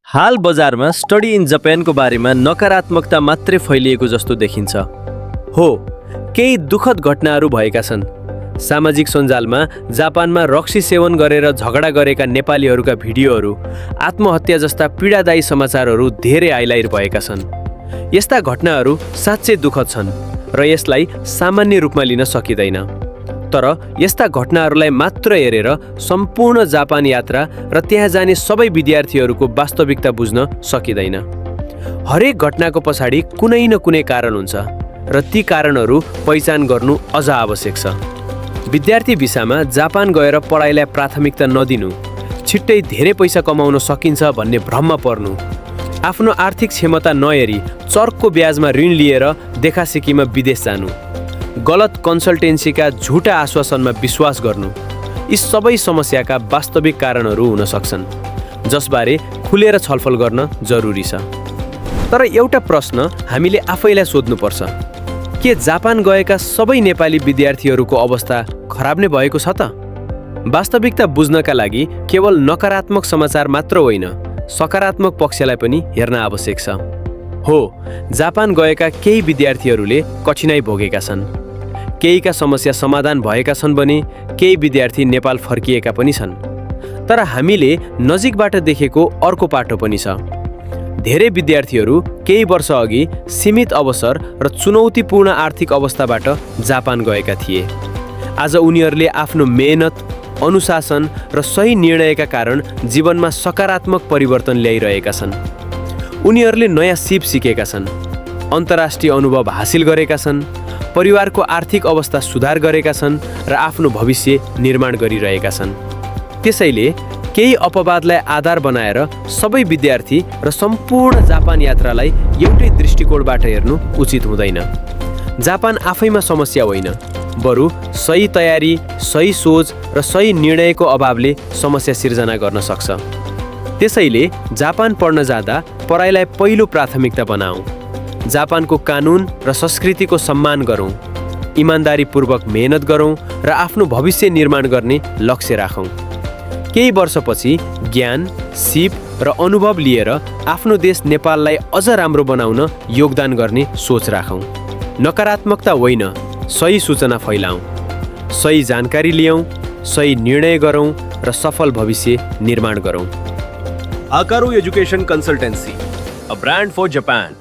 हाल बजारमा study in जापानको बारेमा नकारात्मकता मात्रै फैलिएको जस्तो देखिन्छ। हो, केही दुःखद घटनाहरू भएका छन्। सामाजिक सञ्जालमा जापानमा रक्सी सेवन गरेर झगडा गरेका नेपालीहरूका भिडियोहरू, आत्महत्या जस्ता पीडादायी समाचारहरू धेरै हाइलाइट भएका छन्। यस्ता घटनाहरू साँच्चै दुःखद छन् र यसलाई सामान्य रूपमा लिन सकिँदैन। तर यस्ता घटनाहरूलाई मात्र हेरेर सम्पूर्ण जापान यात्रा र त्यहाँ जाने सबै विद्यार्थीहरूको वास्तविकता बुझ्न सकिँदैन। हरेक घटनाको पछाडि कुनै न कुनै कारण हुन्छ र ती कारणहरू पहिचान गर्नु अझ आवश्यक छ। विद्यार्थी भिसामा जापान गएर पढाइलाई प्राथमिकता नदिनु, छिट्टै धेरै पैसा कमाउन सकिन्छ भन्ने भ्रममा पर्नु, आफ्नो आर्थिक क्षमता नहेरी चर्को ब्याजमा ऋण लिएर देखासेखीमा विदेश जानु, गलत कन्सल्टेन्सीका झुटा आश्वासनमा विश्वास गर्नु, यी सबै समस्याका वास्तविक कारणहरू हुन सक्छन् जसबारे खुलेर छलफल गर्न जरुरी छ। तर एउटा प्रश्न हामीले आफैलाई सोध्नुपर्छ, के जापान गएका सबै नेपाली विद्यार्थीहरूको अवस्था खराब नै भएको छ त? वास्तविकता बुझ्नका लागि केवल नकारात्मक समाचार मात्र होइन, सकारात्मक पक्षलाई पनि हेर्न आवश्यक छ। हो, जापान गएका केही विद्यार्थीहरूले कठिनाइ भोगेका छन्। केहीका समस्या समाधान भएका छन् भने केही विद्यार्थी नेपाल फर्किएका पनि छन्। तर हामीले नजिकबाट देखेको अर्को पाटो पनि छ। धेरै विद्यार्थीहरू केही वर्ष अघि सीमित अवसर र चुनौतीपूर्ण आर्थिक अवस्थाबाट जापान गएका थिए। आज उनीहरूले आफ्नो मेहनत, अनुशासन र सही निर्णयका कारण जीवनमा सकारात्मक परिवर्तन ल्याइरहेका छन्। उनीहरूले नयाँ सिप सिकेका छन्, अन्तर्राष्ट्रिय अनुभव हासिल गरेका छन्, परिवारको आर्थिक अवस्था सुधार गरेका छन् र आफ्नो भविष्य निर्माण गरिरहेका छन्। त्यसैले केही अपवादलाई आधार बनाएर सबै विद्यार्थी र सम्पूर्ण जापान यात्रालाई एउटै दृष्टिकोणबाट हेर्नु उचित हुँदैन। जापान आफैमा समस्या होइन, बरु सही तयारी, सही सोच र सही निर्णयको अभावले समस्या सिर्जना गर्न सक्छ। त्यसैले जापान पढ्न जाँदा पढाइलाई पहिलो प्राथमिकता बनाऊ, जापानको कानुन र संस्कृतिको सम्मान गरौँ, इमान्दारीपूर्वक मेहनत गरौँ र आफ्नो भविष्य निर्माण गर्ने लक्ष्य राखौँ। केही वर्षपछि ज्ञान, सिप र अनुभव लिएर आफ्नो देश नेपाललाई अझ राम्रो बनाउन योगदान गर्ने सोच राखौँ। नकारात्मकता होइन, सही सूचना फैलाऊ, सही जानकारी लियौँ, सही निर्णय गरौँ र सफल भविष्य निर्माण गरौँ। Hakaru Education Consultancy, a brand for Japan.